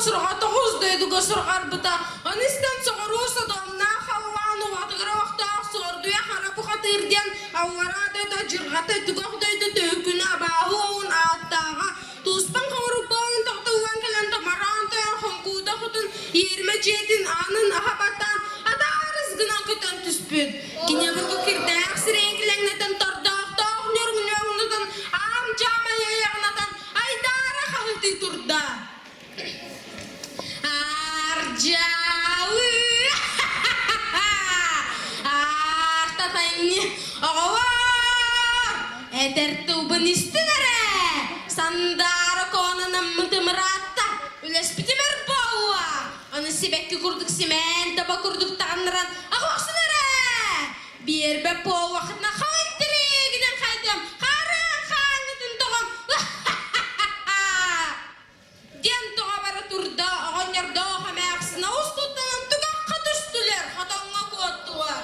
сураҕа тоҕус дойдуга сурҕарбыта. Ону истэн соҕуруу содомноох халлаан уһатыгар олохтоох Суордуйа Хара Бухатыыр диэн аллараа дойду адьырҕата түгэх дойду төһүкүнэ абааһы уолун ааттааҕа Туспан хоҥорукпаҕын тохтуулан кэлэн томороон тойон хоҥкууда хотун иэримэ дьиэтин аанын аһа баттаан атаарыс гынан көтөн түспүт. Киниэбургу кирдээх сирэйин килэҥнэтэн тордоохтоох ньургуньоҥнутун аам-дьаам айайаҕынатан айдаара хаһыытыы турда. Ардьалы! Аартатайни оҕолор! Этэр тылбын истин эрэ! Сандаара коонанаммытым ыраатта, үлэспитим эр буолла! Аны сибэкки курдук симээн таба курдук таҕыннаран аҕохсун эрэ! Биэрбэ буоллахытына хаан тирээгинэн хайдам, хараан хааҥҥытын тоҕон Диэн тоҕо бара турда, оҕонньордоох эмээхсин оҕус туттанан түгэххэ түстүлэр, хотоҥҥо куоттулар.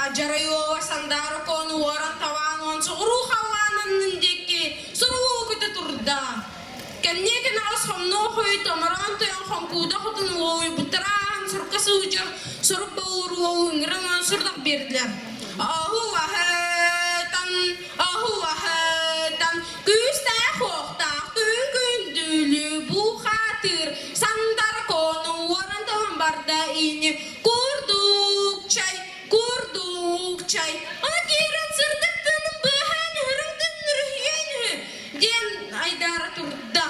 Адьарай уола Сандаара Куону уоран табаан уон соҕуруу халлаанын диэки суруу көтө турда. Кэмниэ кэнэҕэс хомнуо хойут томороон тойон хоҥкууда хотун уолуйбуттара ааһан сурукка сылдьар сурук болуур уолу ыҥыран уон сурдах биэрдилэр. Аһу-аһытан, аһу-аһытан, Күүстээх-уохтаах күн күндүлү бухатыыр Сандар кону уоран тоһун барда ини Курдук чай, курдук чай Ону киирэн сырдык тыынын быыһаан үһүрүҥ төннөрүһүйэн үһү диэн айдаара турда.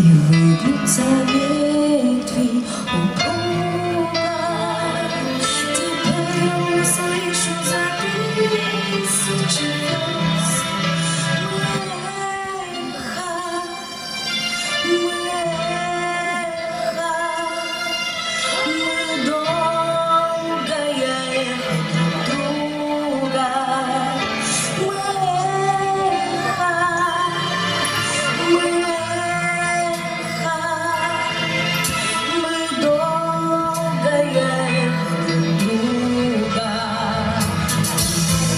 И выгнутся ветви упруго. Теперь я услышу за тысячи верст Мы эхо, мы эхо, мы долгое эхо друг друга. Мы эхо, мы эхо, мы долгое эхо друг друга.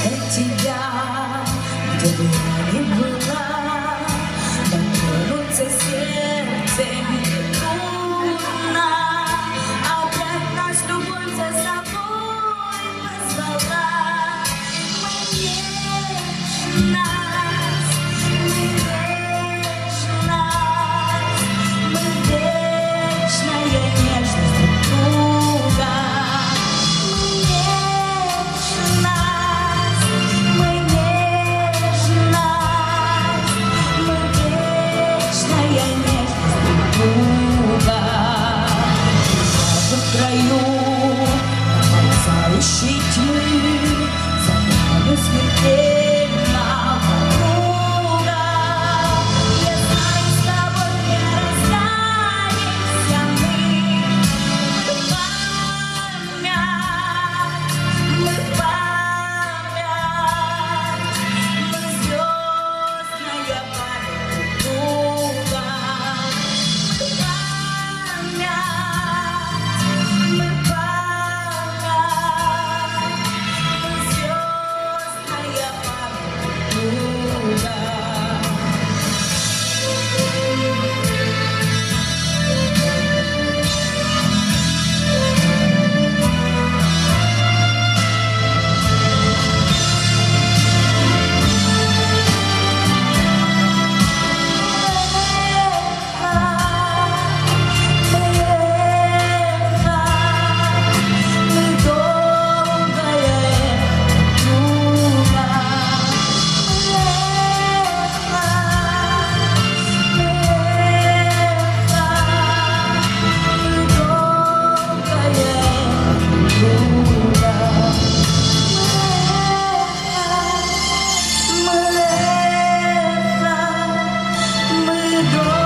От тебя, где бы я ни была, дотронуться сердцем трудно. Опять нас любовь за собой позвала. Мы нежность, мы нежность, мы вечная нежность друг друга. Мы нежность, мы нежность, мы вечная нежность друг друга. Даже в краю наползающей тьмы за нами смертельного круга. Я знаю, с тобой не расстанемся мы. Мы память, мы память, мы звездная память друг друга. Мы память, мы память, мы звездная память друг друга. Мы долгое друга. Мы долгое друга. Мы эхо, мы долгое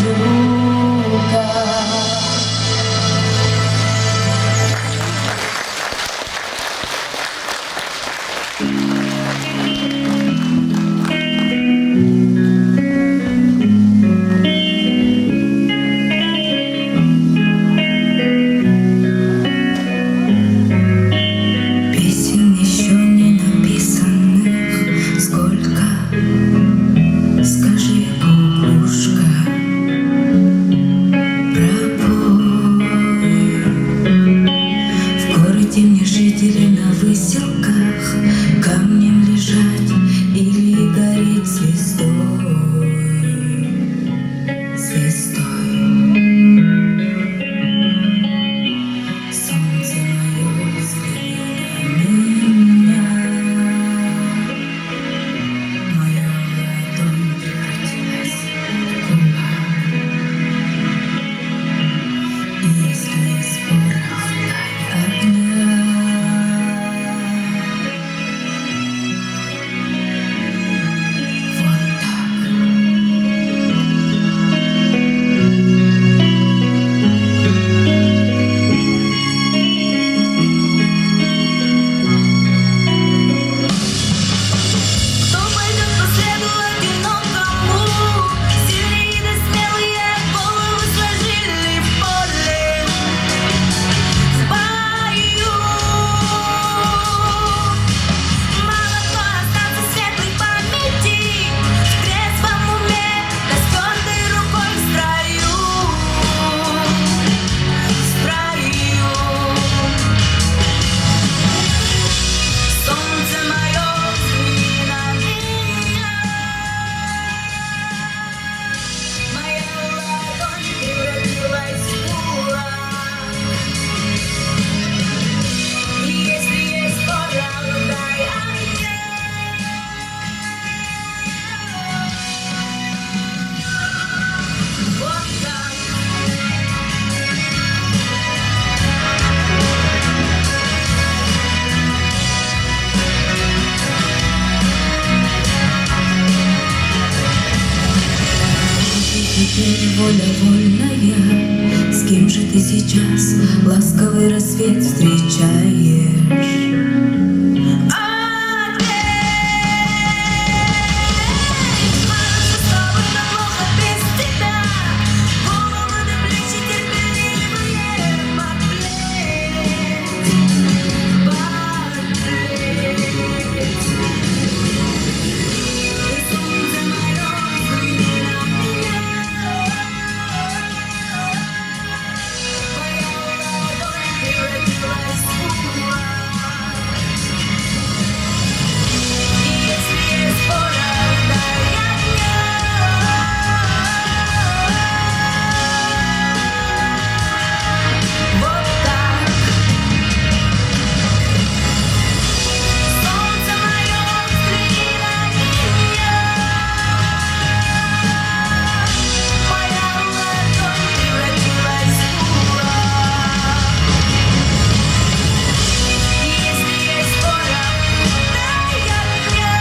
друга. Песен еще не написанных сколько, Скажи, кукушка, пропой. В городе мне жители на выселках Камнем лежать или гореть звездой, звездой. Солнце мое, взгляни на меня. Моя ладонь превратилась в кулак. И если из порох дай огня, Теперь воля вольная, с кем же ты сейчас ласковый рассвет встречаешь? Ответь, хорошо с тобой, но плохо без тебя. Голову до плечи терпеливые поплеть, поплеть. Ты солнце мое, взгляни на меня. Твоя ладонь превратилась в кулак. И если есть порох, дай огня. Вот так. Солнце мое, взгляни на меня. Моя ладонь превратилась в кулак. И если есть порох, дай огня.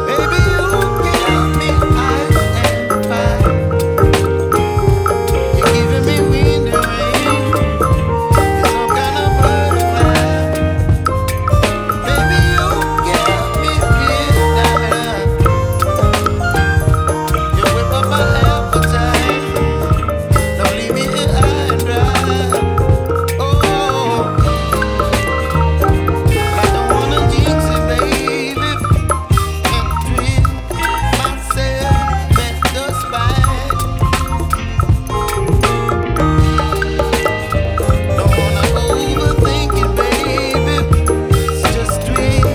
Baby, you give me ice and fire. You're giving me wind and rain. You're some kind of butterfly. Baby, you give me midnight. You whip up my appetite. Don't leave me here high and dry. Oh, I don't wanna jinx it, baby. And twist myself at the spine. Don't wanna overthink it, baby. It's just twist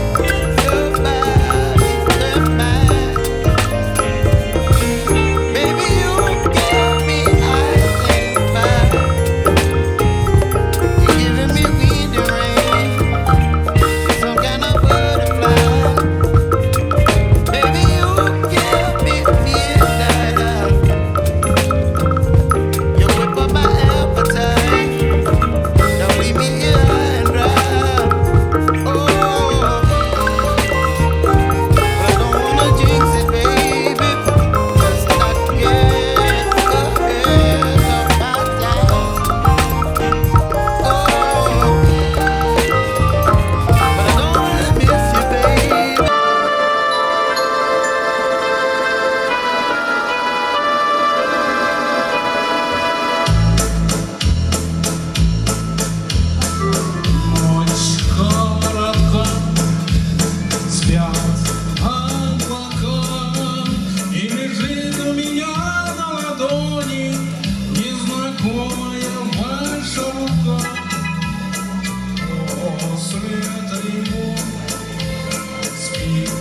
your body and mine. Baby, you give me ice and fire. You're giving me wind and rain. Some kind of butterfly. Baby, you give me midnight. You whip up my appetite. Don't leave me here high and dry. Oh, but I don't wanna jinx it, baby. Let's not get ahead of my time. Oh, but I don't wanna miss you, baby. Ночь коротка, спят облака, И лежит у меня на ладони Незнакомая ваша рука. После тревог спит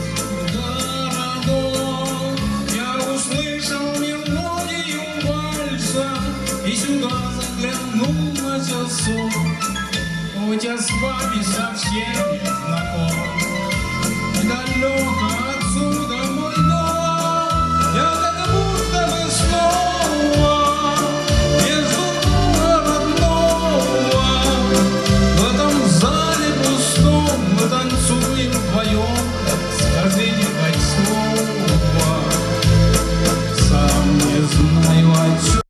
городок. Я услышал мелодию вальса И сюда заглянул на часок. Хоть я с вами совсем не знаком, Далеко отсюда мой дом, Я как будто бы снова Между друга родного. В этом зале пустом Мы танцуем вдвоем, Скажите хоть слово, Сам не знаю о чем.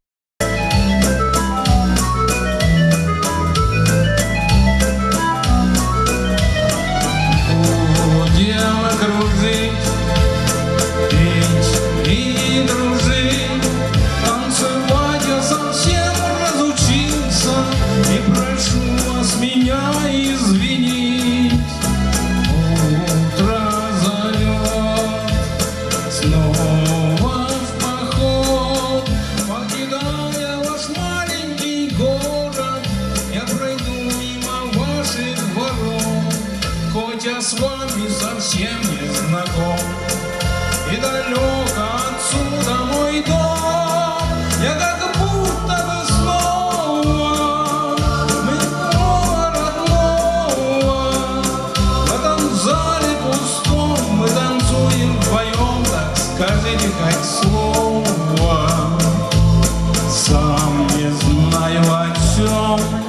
Хоть я с вами совсем не знаком, И далеко отсюда мой дом, Я как будто бы снова Моего родного. В этом зале пустом Мы танцуем вдвоем, Так скажите хоть слово. Сам не знаю о чем.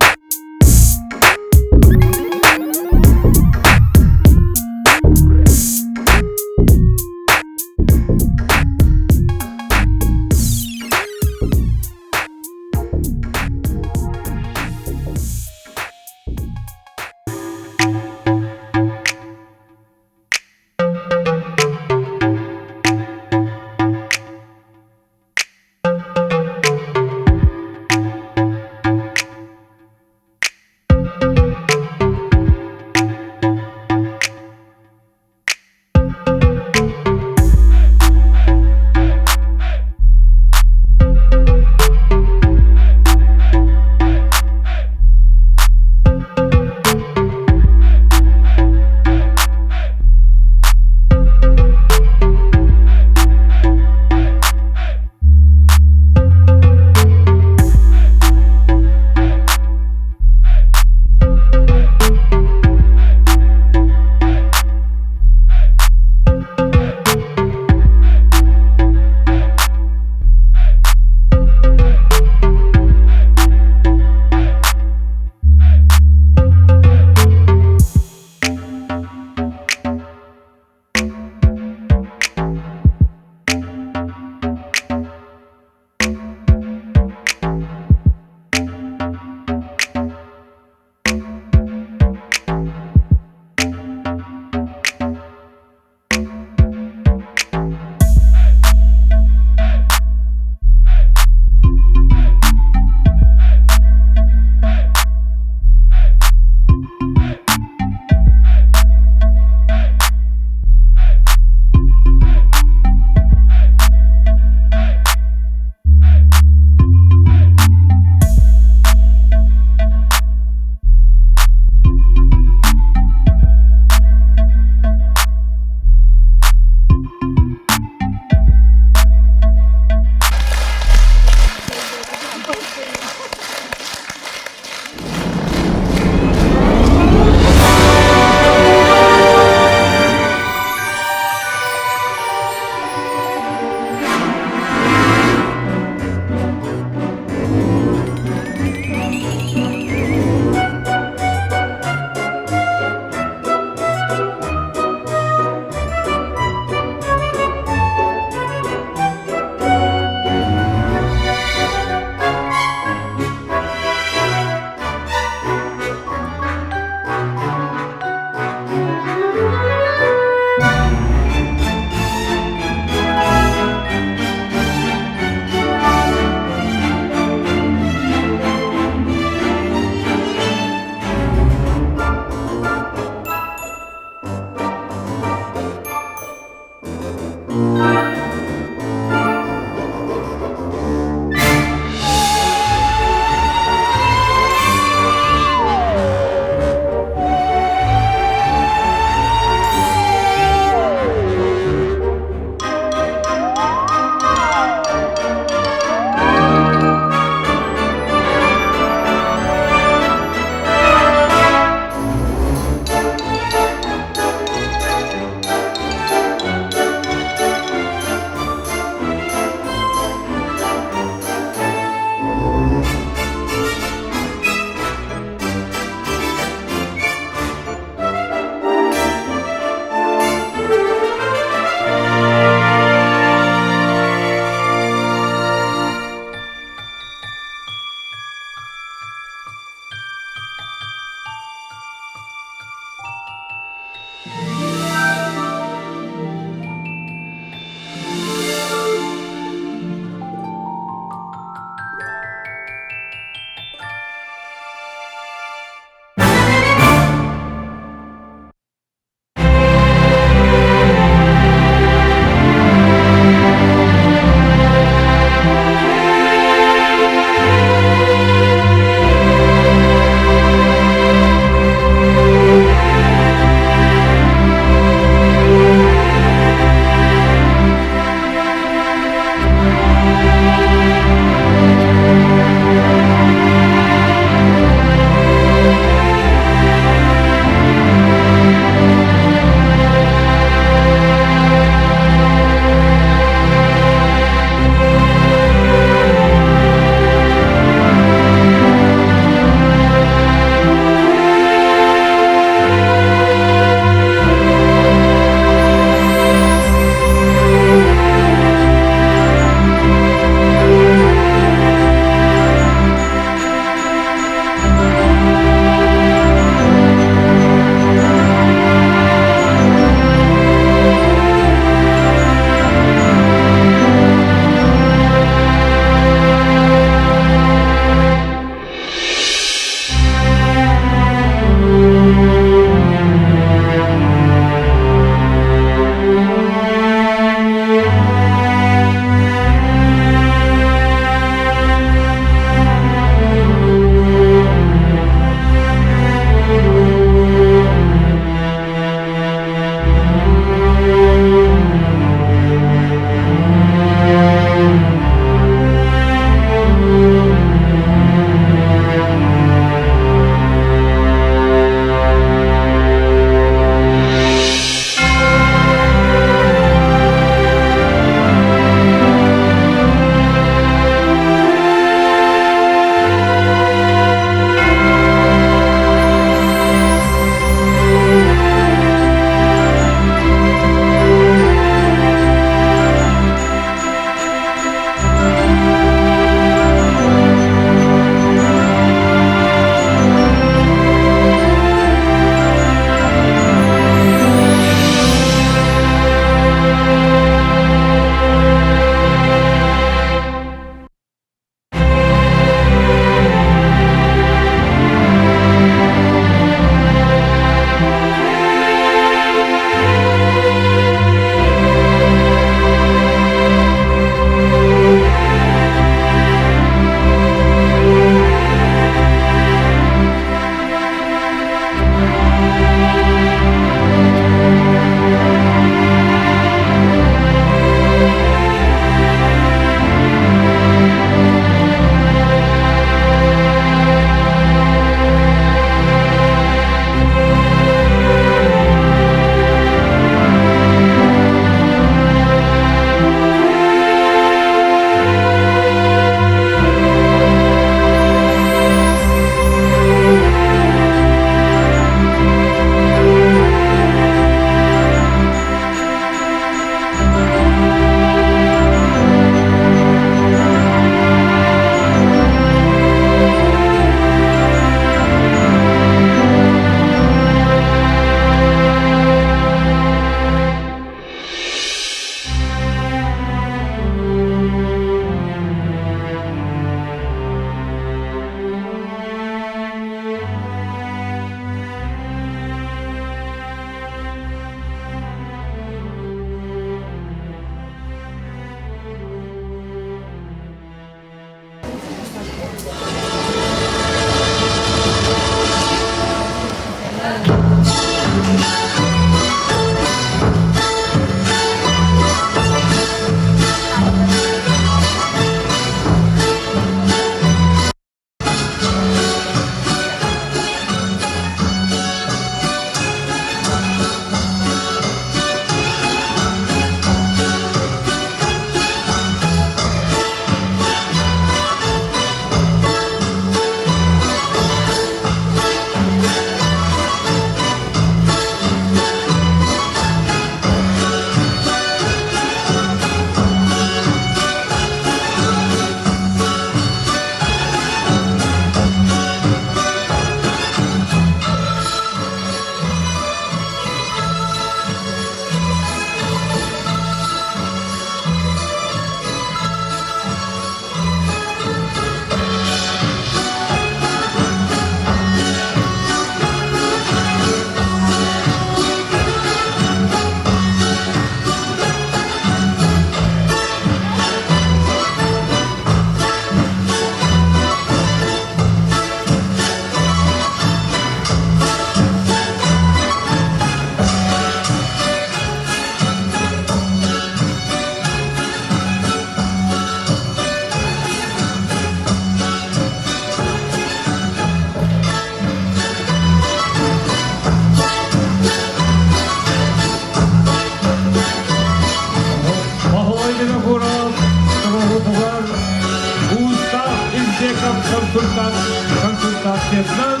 консультант консультациятынан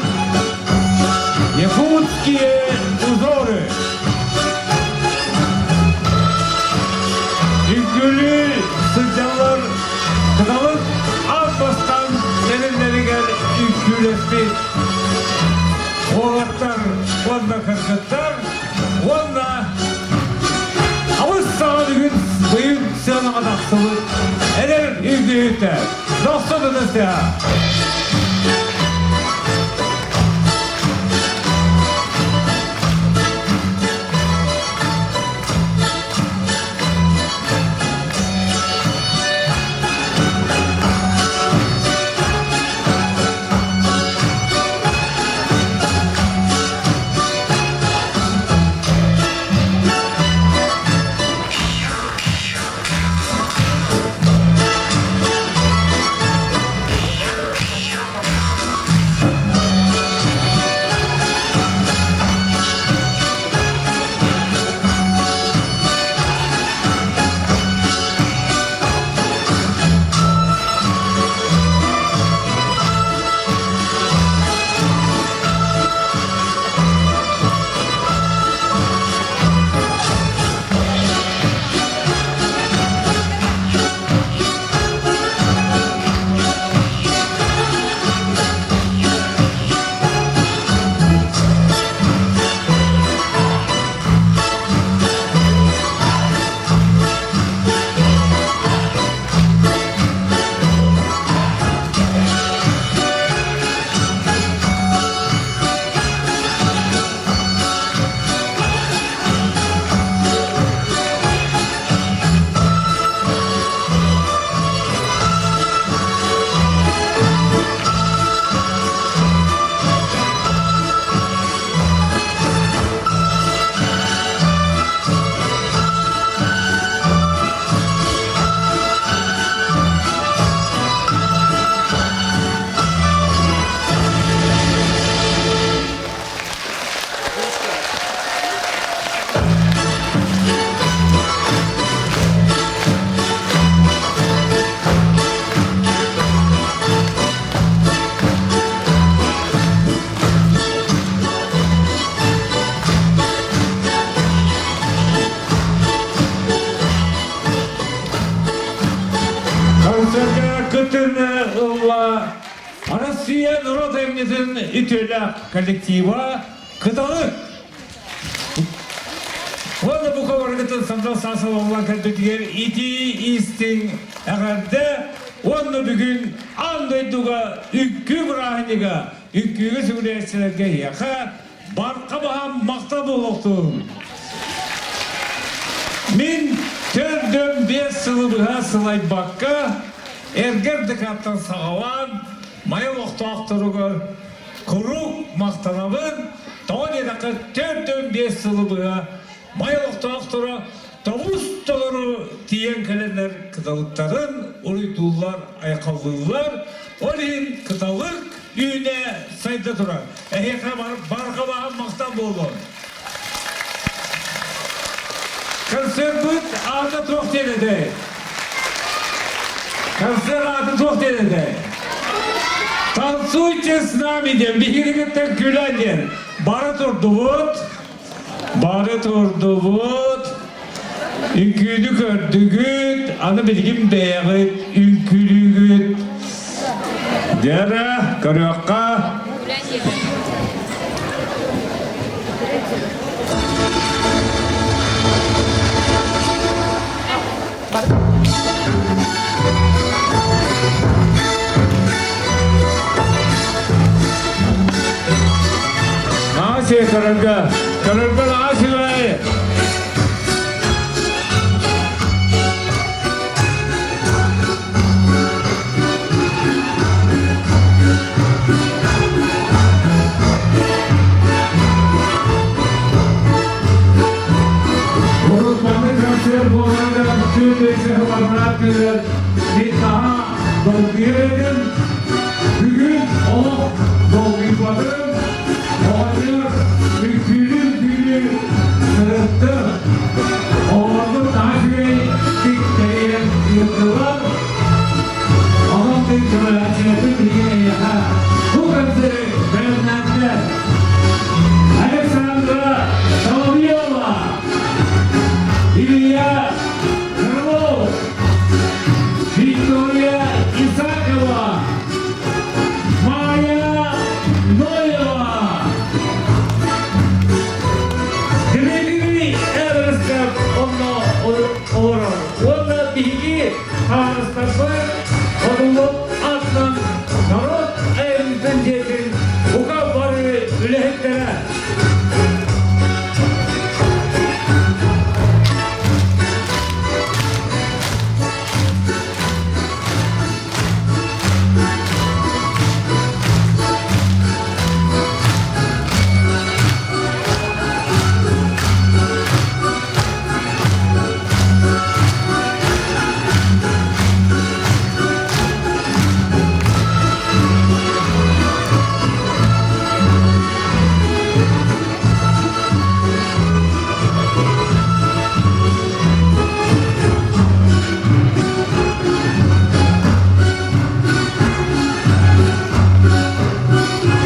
Якутские узоры. Үҥкүүлүү сылдьаллар кыталык аан бастаан тэриллэригэр үҥкүүлэспит уолаттар уонна кыргыттар уонна абыс саҕа бүгүн быйыл сыанаҕа тахсыбыт эдэр үҥкүүһүттэр Дохсун ытыстыа! Концертка кытыны ылла Россия норуот айымньытын үтүөлээх коллектива Кыталык Уонна бу хабаргытын сандал саасалаллан кэлбитигэр итии истиҥ эҕэрдэ уонна бүгүн аан дойдуга үҥкүү бырааһынньыга үҥкүүгэ сүгүрүйээччилэргэ эһиэхэ барха баһаам махтал буолуохтун! Мин төрдөм биэс сылы быһа сылайбакка эргэр декаттан саҕалаан Майа олохтоохторугар Куруук махтанабын, тоҕо диэтэххэ 45 сылы быһа Май олохтоохторо тобус толору тиийэн кэлэннэр кыталыктарын уруйдууллар, айхаллыыллар. Ол иһин кыталык үүнэ сайда турар. Эһиэхэ барҕа баһан махтал буолуон. Концерпыт аата туох диэн этэй? Концерт аата туох диэн этэй? Танцуйте с нами диэн биһигиттэн күлэн диэн. Бары турдубут, бары турдубут, үҥкүүнү көрдүгүт, аны билигин бэйэҕит үҥкүүлүүгүт. Дьэрэ, көрүөххэ. Наасия көрөргө, көрөргө наасия Урут маннык концерт буоларыгар түүн сыһыларнаат мин наһаа долгуйар этим. Бүгүн олох долгуйбатым. Оҕонньор үҥкүүлүүр күнү сырыттым. Оҕолорбут наһаа үчүгэй тэрийэн ыыттылар. Онон мин көмөлөөччүлэрбин билигин эйиэхэ. Табаарыстарбар Одулок аатынан норуот айымньытын дьиэтин бука бары үлэһиттэрэ.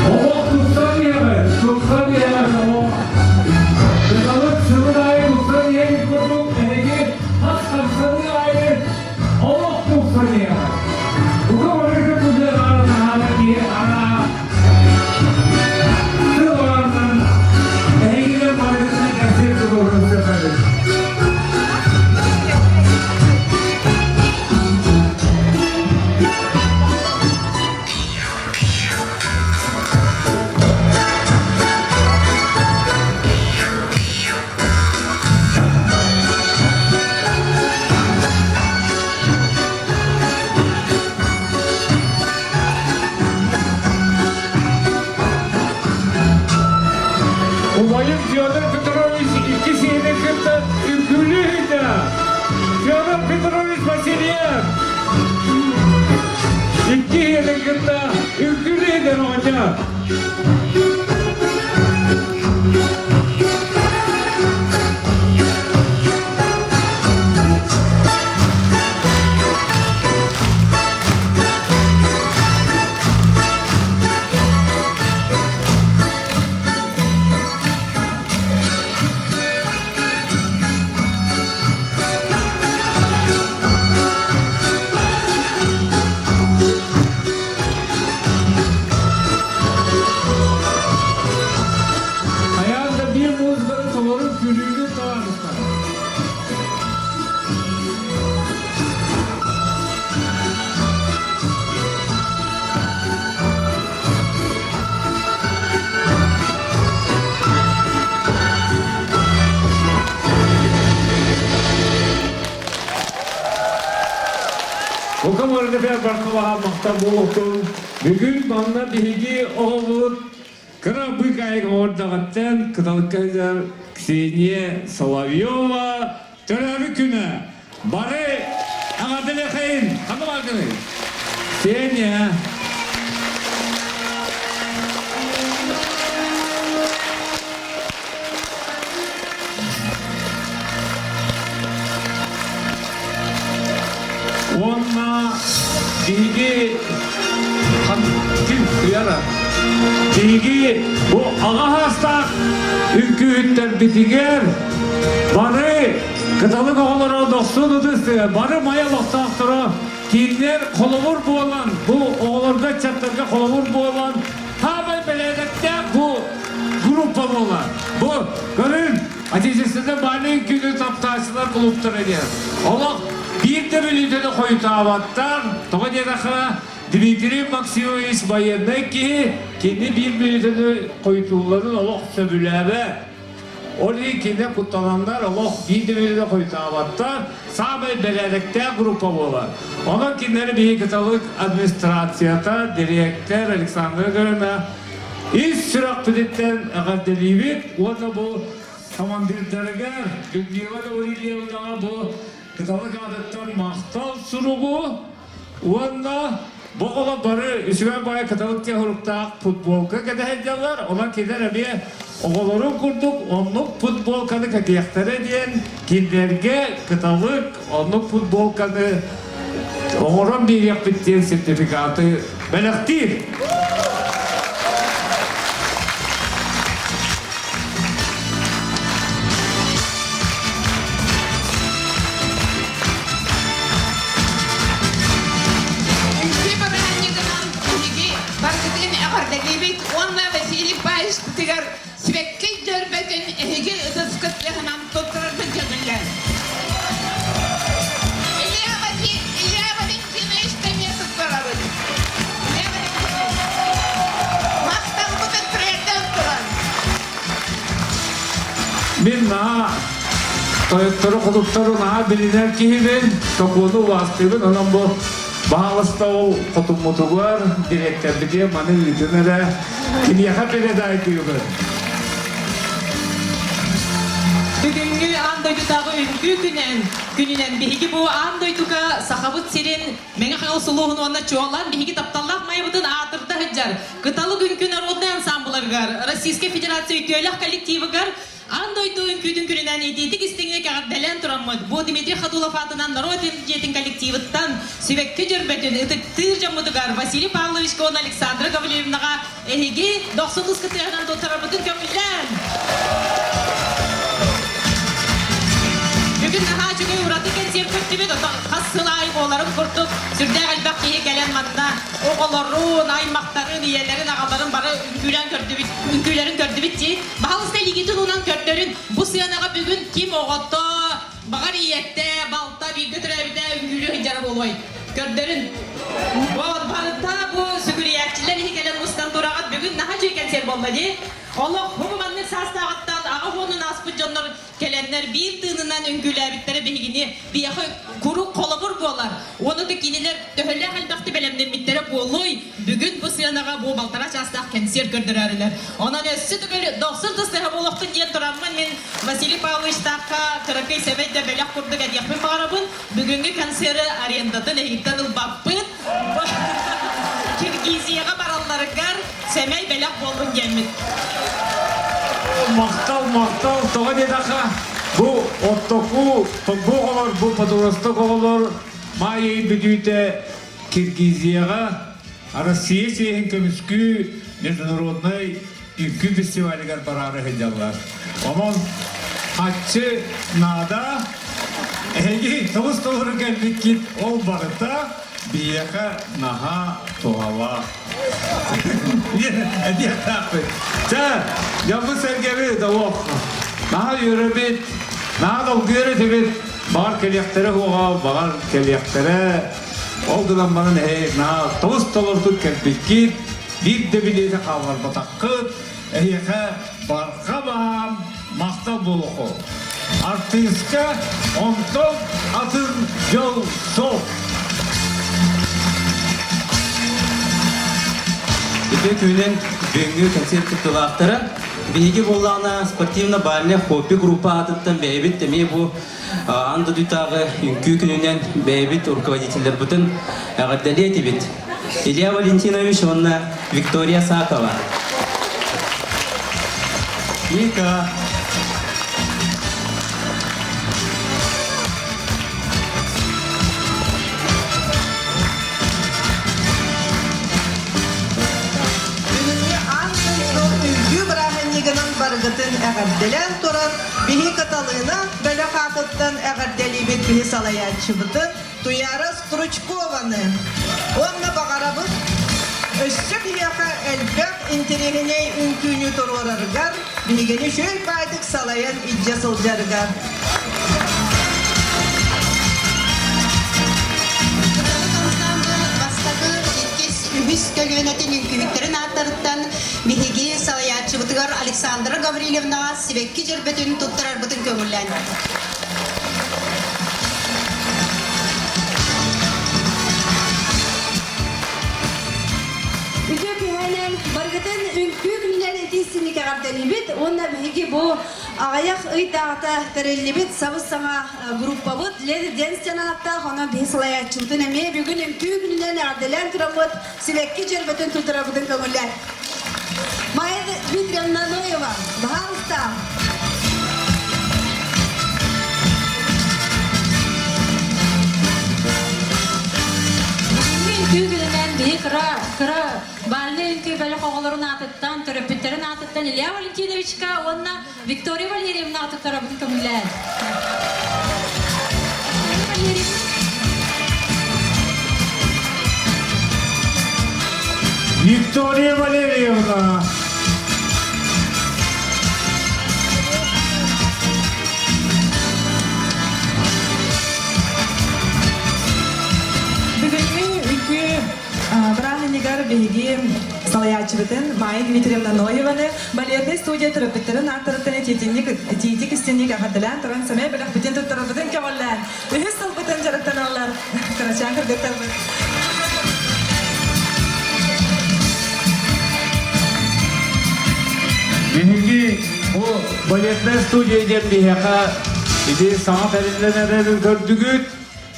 Олох тупсан иһэҕин, тупсан иһэҕин олох. Кыталык сылын аайы тупсан иһэн курдук эһиги хас хамсаныы аайы олох тупсан иһэҕин. Бука барыта тутуһар аранаһаана киһи араа сыл бараннан эһигинэн барыгытынан кэпсиир тутуһун сөпөбүт. Убайым Федор Петрович икки сиэнин кытта үҥкүүлүү Федор Петрович Васильев икки сиэнин кытта үҥкүүлүү оҕонньор. Хайаан да биир музыканы толору күлүүнү таҕарыстар. Бука барыта баркалаһа махтал буолуохтун. Бүгүн манна биһиги оҕобут кыра быыкаайык оҥордоҕуттан кыталыкка сылдьар Ксения Соловьева төрөөбүт күнэ. Бары эҕэрдэлиэхэйин! Ханна бааргыный? Ксения! Уонна биһиги ким кыйара? Биһиги бу аҕа саастаах үҥкүүһүттэрбитигэр бары кыталык оҕолоро дохсун ытыс бары мае олохтоохторо кинилэр холобур буолан бу оҕолорго ыччаттарга холобур буолан хаамай бэлээдэктээх бу группа буолар. Бу көрүн Отечественный баалын күнү таптааччылар клубтара диэн. Олох биир да мүнүүтэни хойутаабаттар. Тоҕо диэтэххэ, Дмитрий Максимович военнай киһи, кини биир мүнүүтэни хойутуулларын олох сөбүлээбэт. Ол иһин кинилэр куттананнар олох биир да мүнүүтэни хойутаабаттар. Саамай бэрээдэктээх группа буолар. Онон кинилэри биһиги кыталык администрацията, дириэктэр Александра Грина ис сүрэхпититтэн эҕэрдэлиибит уонна бу командирдарыгар Людмила Гаврильевнаҕа бу кыталык аатыттан махтал суругу уонна бу оҕолор бары үчүгэй баҕайы кыталык диэн суруктаах футболка кэтэ сылдьаллар. Онон кинилэр эмиэ оҕолорун курдук оннук футболканы кэтиэхтэрэ диэн кинилэргэ кыталык оннук футболканы оҥорон биэриэхпит диэн сертификаты бэлэхтиир. Үҥкүү бырааһынньыгынан биһиги барытын эҕэрдэлиибит уонна Василий Павловичпытыгар сибэкки дьөрбөтүн эһиги ытыскыт тыаһынан туттарарбыт дьонугар. Илья Васильевич! Мин наһаа тойоттору, хотуттару наһаа билинэр киһибин, сокуону убаастыыбын, онон бу баһаалыста ол хотуммутугар, дириэктэрбитигэр маны ыытын эрэ, киниэхэ передайдыыбын. Бүгүҥҥү аан дойдутааҕы үҥкүү күнэн, күнүнэн биһиги бу аан дойдуга Сахабыт сирин Мэҥэ Хаҥалас улууһун уонна чуолаан биһиги тапталлаах Майабытын аатырда сылдьар Кыталык үҥкүү народнай ансаамбыларыгар Российскай Федерация үтүөлээх коллективыгар аан дойду үҥкүүтүн күнүнэн итиитик истиҥник эҕэрдэлээн тураммыт бу Дмитрий Ходулов аатынан норуот дьиэтин коллективыттан сибэкки дьөрбөтүн ытыктыыр дьоммутугар Василий Павловичка уонна Александра Гаврильевнаҕа эһиги дохсун ускытыаһынан туттарарбытын көҥүллээн! Бүгүн наһаа үчүгэй ураты кэнсиэр көрдүбүт, оттон хас сыл аайы буоларын курдук сүрдээх элбэх киһи кэлэн манна оҕолорун, аймахтарын, ийэлэрин, аҕаларын бары үҥкүүлээн көрдүбүт, үҥкүүлэрин көрдүбүт дии. Баһалыста илиигитин уунан көрдөрүн, бу сыанаҕа бүгүн ким оҕото, баҕар ийэтэ, балта, бииргэ төрөөбүтэ үҥкүүлүү сылдьара буолуой? Көрдөрүн. Вот барыта бу сүгүрүйээччилэр иһи кэлэн мустан тураҕыт. Бүгүн наһаа үчүгэй кэнсиэр буолла дии. Олох бу маннык саастааҕыттан аҕа уонун ааспыт дьоннор кэлэннэр биир тыынынан үҥкүүлээбиттэрэ биһигини биһиэхэ куруук холобур буолар. Уонна да кинилэр төһөлөөх элбэхтик бэлэмнэммиттэрэ буолуой, бүгүн бу сыанаҕа бу балтараа чаастаах кэнсиэр көрдөрөөрүлэр. Онон өссө төгүл дохсун тыстыһа буолуохтун диэн тураммын мин Василий Павловичтаахха кыракый сэмэй да бэлэх курдук этиэхпин баҕарабын. Бүгүҥҥү концеры арендатын эһигиттэн ылбаппыт. Киргизияҕа баралларыгар сэмэй бэлэх буоллун диэммит. Махтал, махтал, тоҕо диэтэххэ, бу оттоку, бу оҕолор, бу подросток оҕолор маай ый бүтүүтэ Киргизияҕа Россия чиэһин көмүскүү международнай үҥкүү фестивалыгар бараары сылдьаллар. Онон хаччы наада, эһиги тоҕус толору кэлбиккит ол барыта биһиэхэ наһаа туһалаах. Этиэхтээхпит. Чэ, дьоммут-сэргэбит олох наһаа үөрэбит, наһаа долгуйар этибит. Баҕар кэлиэхтэрэ суоҕа, баҕар кэлиэхтэрэ. Ол гынан баран эһи наһаа тоҕус толорутук кэлбиккит, биир да билиэтэ хаалларбатаххыт, эһиэхэ барҕа баһаам махтал буолуоху. Артыыска онтон атын дьол суох. Үтүө күнүнэн бүгүҥҥү концерт кыттыылаахтара. Биһиги буоллаҕына спортивно-бальная хобби группа аатыттан бэйэбит эмиэ бу аан дойдутааҕы үҥкүү күнүнэн бэйэбит руководителлэрбитин эҕэрдэлиэ этибит. Илья Валентинович уонна Виктория Сакова. Вика. Бүгүҥҥү аан дойду үҥкүү бырааһынньыгынан барыгытын эҕэрдэлээн туран, биһи Каталыына бөлөх аатыттан эҕэрдэлиибит биһи салайааччыбытын Туяра Стручкованы уонна баҕарабыт өссө биһиэхэ элбэх интэриэһинэй үҥкүүнү туруорарыгар, биһигини үчүгэй баайдык салайан илдьэ сылдьарыгар. Кыталык ансаамбыл бастакы, иккис, үһүс көлүөнэтин үҥкүүһүттэрин ааттарыттан биһиги салайааччыбытыгар Александра Гаврильевнаҕа сибэкки дьөрбөтүн туттарарбытын көҥүллээн. Үтүө күһэнэн барыгытын үҥкүү күнүнэн итиистинник эҕэрдэлиибит уонна биһиги бу аҕыйах ыйдааҕыта тэриллибит сабыс-саҥа группабыт Леди Дэнс диэн ааттаах, онон биһи салайааччыбытын эмиэ бүгүн үҥкүү күнүнэн эҕэрдэлээн тураммыт сибэкки дьөрбөтүн тутарабытын көҥүллээн. Майя Дмитриевна Ноева, баһаалыста. Бүгүҥҥү үҥкүү күнүнэн биһи кыра кыра бальнай үҥкүү бөлөх оҕолорун аатыттан, төрөппүттэрин аатыттан Илья Валентиновичка уонна Виктория Валерьевнаҕа туттарабытын көҥүллээн. Виктория Валерьевна. Бүгүҥҥү үҥкүү бырааһынньыгар биһиги Салайааччыбытын Майя Дмитриевна Ноеваны балетнай студия төрөппүттэрин ааттарыттан итиитинник итиитик истинник эҕэрдэлээн туран сэмэй бэлэхпитин туттарарбытын көҕүлээн үһүс сылбытын дьарыктаналлар кырачаан кыргыттарбыт. Биһиги бу балетная студия диэн биһиэхэ ити саҥа тэриллэн эрэрин көрдүгүт.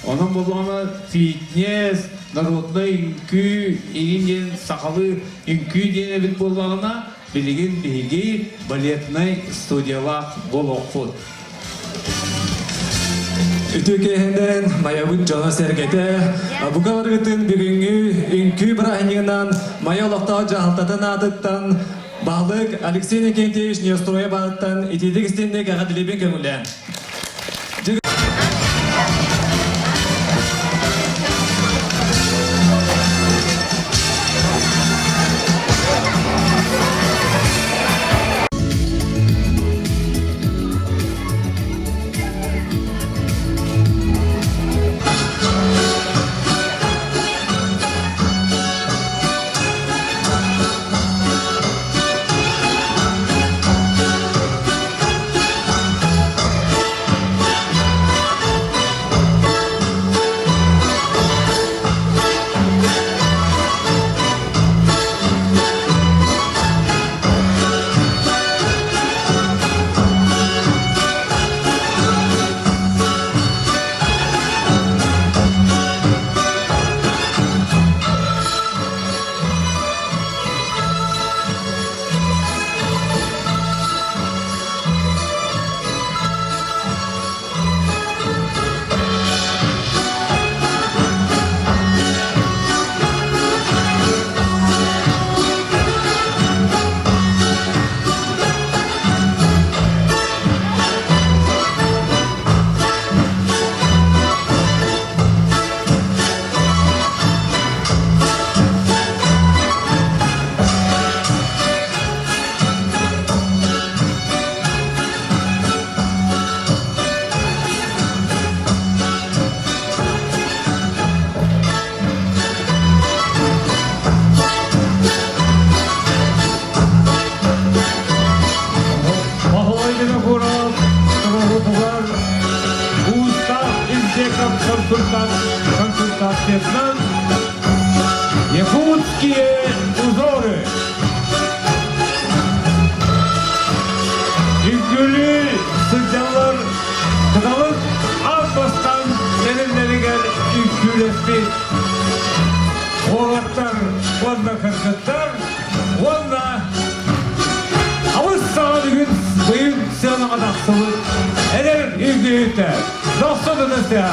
Онон буоллаҕына фитнес, народнай үҥкүү игин диэн сахалыы үҥкүү диэн эбит буоллаҕына, билигин биһиги балетнай студиялаах буолуохпут. Үтүө киэһэнэн Майабыт дьоно-сэргэтэ, бука барыгытын бүгүҥҥү үҥкүү бырааһынньыгынан Майа олохтоох дьаһалтатын аатыттан баһылык Алексей Никентьевич Неустроев аатыттан итиитик истинник эҕэрдэлиибин көҥүлээн. Баһылай Винокуров туругутугар Уустаах Ильдеков консультациятынан Якутские узоры Үҥкүүлүү сылдьаллар кыталык ас бастаан тэриллэригэр үҥкүүлэспит уолаттар уонна кыргыттар уонна абыс саҕа бүгүн быйыл сыанаҕа тахсыбыт эдэр үҥкүүһүттэр Дохсун ыныстыа!